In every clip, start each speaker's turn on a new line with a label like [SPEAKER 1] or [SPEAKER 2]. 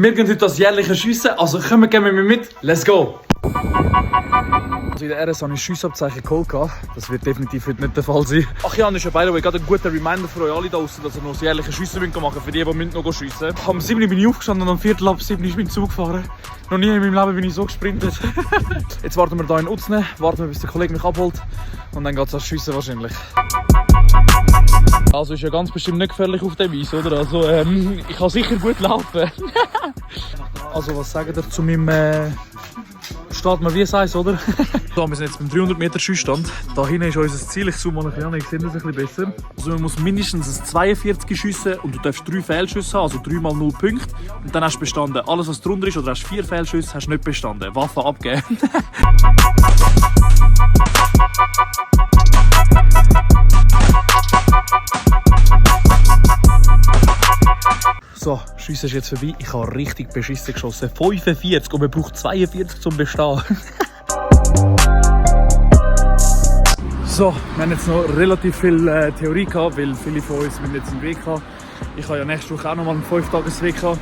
[SPEAKER 1] Wir gehen heute das jährliche Schiessen, also kommen wir mit. Let's go! Also in der RS habe ich Schiessabzeichen geholt. Das wird definitiv heute nicht der Fall sein. Ach ja, und das ist ja by the way gerade ein guter Reminder für euch alle da draußen, dass ihr noch das jährliche Schiessen machen müsst, für die noch schiessen. Am 7 bin ich aufgestanden und am 7 ist mein Zug gefahren. Noch nie in meinem Leben bin ich so gesprintet. Jetzt warten wir hier in Utzne, warten wir, bis der Kollege mich abholt und dann geht es ans Schiessen wahrscheinlich. Also ist ja ganz bestimmt nicht gefährlich auf dem Eis, oder? Also ich kann sicher gut laufen. Also was sagt ihr zu meinem steht mir wie es Eis, oder? So, wir sind jetzt beim 300 Meter Schussstand. Da hinten ist unser Ziel. Ich zoome mal ein bisschen an, ich sehe das ein bisschen besser. Also man muss mindestens ein 42 schiessen und du darfst 3 Fehlschüsse haben, also 3 mal 0 Punkte. Und dann hast du bestanden. Alles was drunter ist oder hast 4 Fehlschüsse, hast du nicht bestanden. Waffe abgeben. So, Schiessen ist jetzt vorbei. Ich habe richtig beschissen geschossen. 45 und man braucht 42 zum Bestehen. So, wir haben jetzt noch relativ viel Theorie gehabt, weil viele von uns sind jetzt im WK. Ich habe ja nächste Woche auch noch mal einen 5-Tages-WK.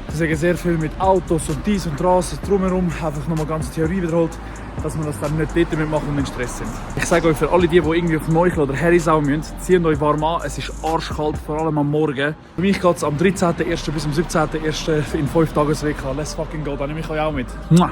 [SPEAKER 1] Deswegen sehr viel mit Autos und dies und das drumherum. Einfach nochmal ganz Theorie wiederholt, dass wir das dann nicht dort mitmachen und in Stress sind. Ich sage euch, für alle die irgendwie auf Neuchel oder Herisau müssen, zieht euch warm an. Es ist arschkalt, vor allem am Morgen. Für mich geht es am 13.01. bis am 17.01. in 5 Tages WK. Let's fucking go, da nehme ich euch auch mit. Mua.